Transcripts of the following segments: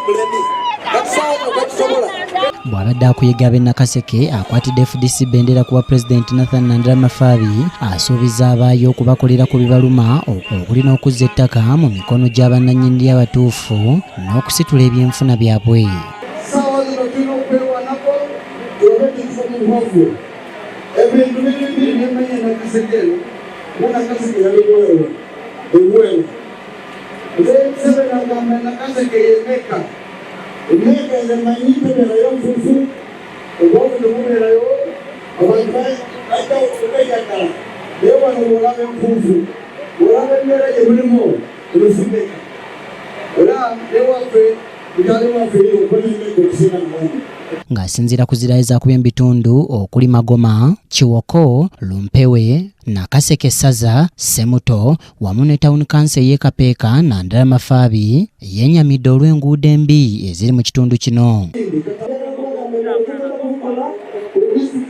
Mulemi kati saawa zino takisobola. Bw'abadde akuyiga ab'e Nakaseke, akwatidde FDC bendera kuwa Pulezidenti Nathan Nandala Mafaabi, asuubiza abaayo okubakolera ku bibaluma okuli n'okuzza ettaka mu mikono gya bannannyini abatuufu n'okusitula ebyenfuna byabwe. Saawa zino tulina okwewanako tulobe tufa mu bwavu. Ebintu biri biri byemanya Nakaseke eno kuba Nakaseke yali bweru ebweru. Museveni agamba Nakaseke yemeka emeka, nze manyi tebeerayo nfufu, obwavu tebubeerayo, abantu bajja okweyagala. Naye wano bwolaba enfuufu, bwolaba embeera gye mulimu, ebisimeka era newaffe mukyali waffe okubona emeka okusinga nawano. Ng'asinziira ku zirayo zaakubye mu bitundu okuli Magoma, Kiwoko, Lumpewe, Nakaseke, Ssaza, Semuto wamu ne Town Council ey'e Kapeeka, Nandala Mafaabi yennyamidde olw'enguudo embi eziri mu kitundu kino. Disitulikiti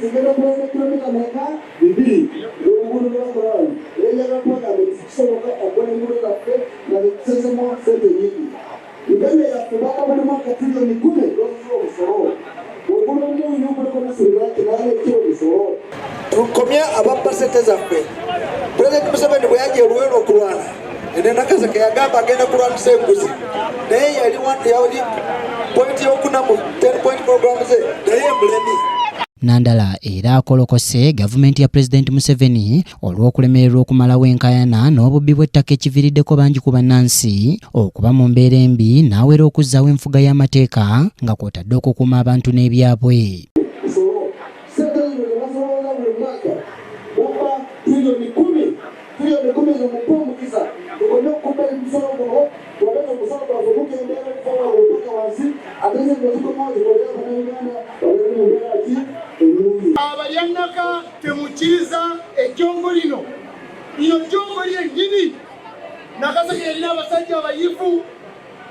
egenda kilomita meka? 2 oluguudo lwebakola. Era njagala kubagamba nti kisoboka okukola enguudo zaffe nga zetusesemu sente nyingi. Uganda yaffe baba buli mwaka triliyoni 10 lwosasula omusolo. Ogula omunyu guliko nusu 8 ekiro musolo. Tukomye ababba sente zaffe. Pulezidenti Museveni bwe yajja eLuweero okulwana ene Nakaseke, yagamba agenda kulwanisa enguzi, naye yali point yokuna mu 10 point program ze, naye mulemi. Nandala era akolokose gavumenti ya Pulezidenti Museveni olw'okulemererwa okumalawo enkaayana n'obubbi bw'ettaka ekiviiriddeko bangi ku bannansi okuba mu mbeera embi, n'awera okuzzaawo enfuga y'amateeka nga kw'otadde okukuuma abantu n'ebyabwe. Sente zino zebasolooza buli mwaka baba triliyoni 10. Triliyoni 10 ezo mupe omukisa tukomye okubba emisolo guno, tuwabeze omusolo gwaffe gukendeera okuva waggulu paka wansi, ate sente zikomawo zikolere Abannayuganda babeere mu mbeera ki ennungi. Abalyanaka, temukkiriza ejjongo lino. Lino jjongo lyennyini. Nakaseke yalina abasajja abayivu.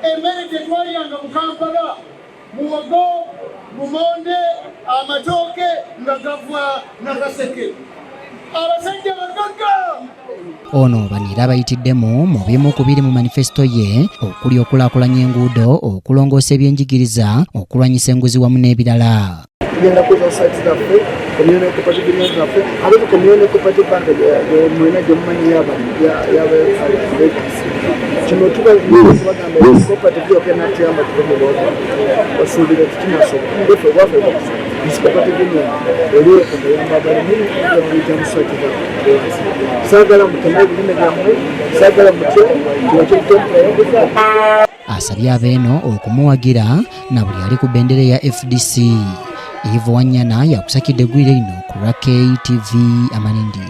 Emmere gye twalyanga mu Kampala, muwogo, mumonde, amatooke nga gava Nakaseke. Abasajja bagagga. Ono bano era bayitiddemu mu bimu ku biri mu manifesito ye okuli okulaakulanya enguudo, okulongoosa ebyenjigiriza, okulwanyisa enguzi wamu n'ebirala. Tugenda kuza site zaffe, communal cooperative union zaffe, ate tu communal cooperative bank mwena gyemumanyi yaba. Kino tuba tubagamba cooperative yokka enatuyamba tuve mu bwavu. Basuubira tikinasoboka efe obwavu esi cooperative union eri okuyamba abalimi okuyita mu site zaffe. Saagala muteme ebirime byammwe, saagala mutye kiwakyo. Asabye abeeno okumuwagira na buli ali ku bendera ya FDC. Ivo Wanyana yakusakidde eggwire lino ku lwa KTV Amalindire.